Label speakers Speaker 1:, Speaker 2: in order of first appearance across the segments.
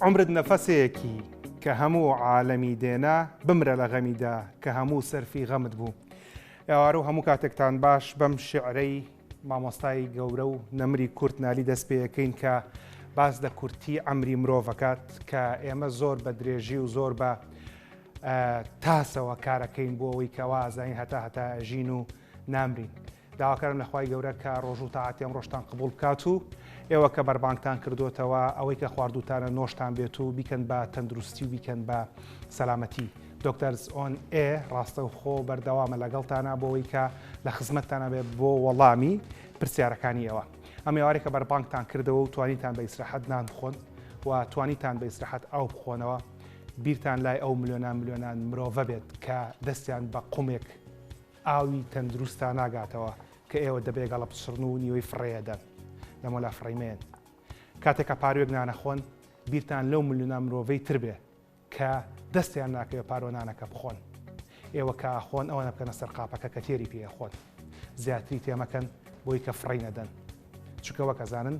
Speaker 1: عومرت نەفەسێکی کە هەموو عالەمی دێنا بمرە لە غەمیدا کە هەموو سەرفی غەمت بوو. ئێوارە و هەموو کاتێکتان باش بەم شیعرەی مامۆستای گەورە و نەمری کورد نالی دەست پێیەکەین کە باس لە کورتی عەمری مرۆڤ ئەکات کە ئێمە زۆر بە درێژی و زۆر بە تاسەوە کارەکەین بۆ ئەوەی کە وا ئەزانین هەتا هەتا ئەژین و نامرین. داواکارم لە خوای گەورە کە ڕۆژوو و تاعەتی ئەمڕۆشتان قبوڵ بکات و ئێوە کە بەربانگتان کردۆتەوە ئەوەی کە خواردووتانە نۆشتان بێت و بیکەن بە تەندروستی و بیکەن بە سەلامەتی. دۆکتەرز ئۆن ئێ ڕاستەوخۆ بەردەوامە لەگەڵتانا بۆ ئەوەی کە لە خزمەتتانا بێت بۆ وەڵامی پرسیارەکانی ئێوە. ئەم ئێوارەی کە بەربانگتان کردەوە و توانیتان بە ئیسراحەت نان بخۆن و توانیتان بە ئیسراحەت ئاو بخۆنەوە بیرتان لای ئەو ملیۆنان ملیۆنان مرۆڤە بێت کە دەستیان بە قومێک ئاوی تەندروستا ناگاتەوە کە ئێوە دەبێ گەڵە بچڕن و نیوەی فڕێیەدەن لەمەلا فڕێی مەیەن. کاتێک کە پاروێک نانەخۆن بیرتان لەو ملیۆنان مرۆڤەی تر بێ کە دەستیان ناکەوێ پاروە نانەکە بخۆن. ئێوە کە ئەخۆن ئەوەنە بکەنە سەر قاپەکە کە تێری پێ ئەخۆن. زیاتری تێ مەکەن بۆی کە فڕێی نەدەن. چونکە وەک ئەزانن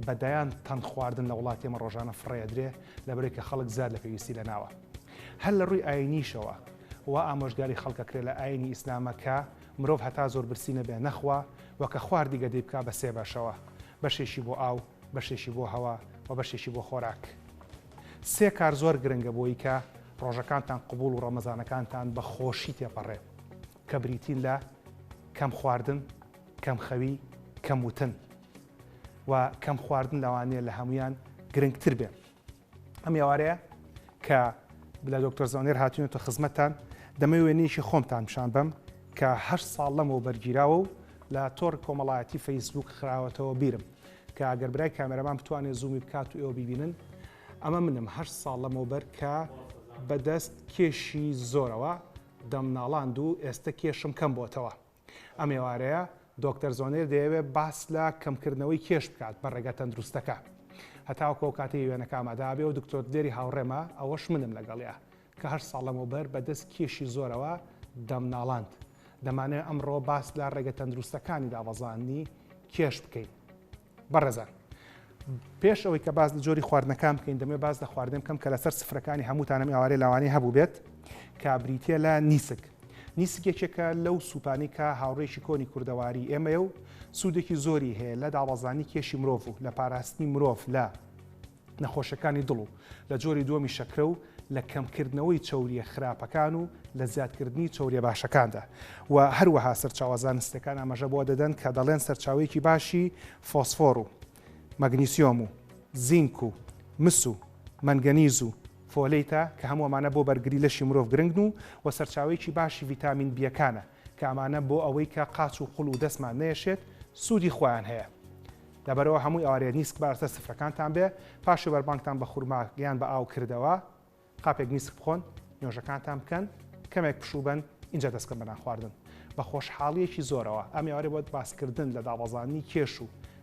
Speaker 1: بە دەیان تەن خواردن لە وڵاتی ئێمە ڕۆژانە فڕێ ئەدرێ لەبەرئەوەی کە خەڵک زیاد لە پێویستی لەناوە. هەر لە ڕووی ئایینیشەوە وا ئامۆژگاری خەڵک ئەکرێ لە ئایینی ئیسلامە کە مرۆڤ هەتا زۆر برسی نەبێ نەخوا و کە خواردی گەدەی بکا بە سێ بەشەوە، بەشێکی بۆ ئاو، بەشێکی بۆ هەوا و بەشێکی بۆ خۆراک. سێ کار زۆر گرنگە بۆی کە ڕۆژەکانتان قبوڵ و ڕەمەزانەکانتان بە خۆشی تێپەڕێ کە بریتین لە کەم خواردن، کەم خەوی، کەم وتن و کەم خواردن لەوانەیە لە هەموویان گرنگتر بێ. ئەم ئێوارەیە کە لە دۆکتۆر زۆنێر هاتوینەتە خزمەتتان دەمەوێ وێنەیەکی خۆمتان پیشان بەم کە هەشت ساڵ لەمەوە بەرگیراوە و لە تۆڕ کۆمەڵایەتی فەیسبوک خراوەتەوە بیرم کە ئەگەر برای کامێرەمان بتوانێت زوومی بکات و ئێوە بیبینن ئەمە منم هەشت ساڵ لەمەوبەر کە بەدەست کێشی زۆرەوە دەمناڵاند و ئێستە کێشم کەم بۆتەوە. ئەم ئێوارەیە دۆکتەر زۆنێر دەیەوێت باس لە کەمکردنەوەی کێش بکات بە ڕێگە تەندروستەکە. هەتاوەکو ئەو کاتەی وێنەکە ئامادە ئەبێ و دکتۆر دلێری هاوڕێمە ئەوەش منم لەگەڵیا کە هەشت ساڵ لەمەوبەر بە دەست کێشی زۆرەوە دەمناڵاند. دەمانەوێت ئەمڕۆ باس لە ڕێگە تەندروستەکانی دابەزاندنی کێش بکەین. بەڕێزان پێش ئەوەی کە باس لە جۆری خواردنەکان بکەین دەمێ باس لە خواردن بکەم کە لەسەر سفرەکانی هەمووتانم ئێوارێ لاوانەیە هەبوو بێت کە بریتە لە نیسک نیسک یەکێکە لەو سوپانی کە هاوڕێکی کۆنی کوردەواری ئێمەیە و سوودێکی زۆری هەیە لە دابەزانی کێشی مرۆڤ و لە پاراستنی مرۆڤ لە نەخۆشەکانی دڵ و لە جۆری دووەمی شەکرە و لە کەمکردنەوەی چەورییە خراپەکان و لە زیادکردنی چەورییە باشەکاندا و هەروەها سەرچاوە زانستیەکان ئاماژە بەوە دەدەن کە دەڵێن سەرچاوەیەکی باشی فۆسفۆر و مەگنیسیۆم و زینک و مس و مەنگەنیز و فۆلەیتە کە هەموو ئەمانە بۆ بەرگری لەشی مرۆڤ گرنگن و و سەرچاوەیەکی باشی ڤیتامین بییەکانە کە ئەمانە بۆ ئەوەی کە قاچ و قول و دەستمان نەیەشێت سوودی خۆیان هەیە. لەبەرئەوە هەموو ئێوارەیە نیسک با لەسەر سفرەکانتان بێ، پاشی بەربانگتان بە خورما یان بە ئاو کردەوە، قاپێک نیسک بخۆن، نوێژەکانتان بکەن، کەمێک پشوو بەن، ئینجا دەست بکەن بە نان خواردن. بە خۆشحاڵییەکی زۆرەوە ئەم ئێوارەیە بۆ باسکردن لە دابەزاندنی کێش و.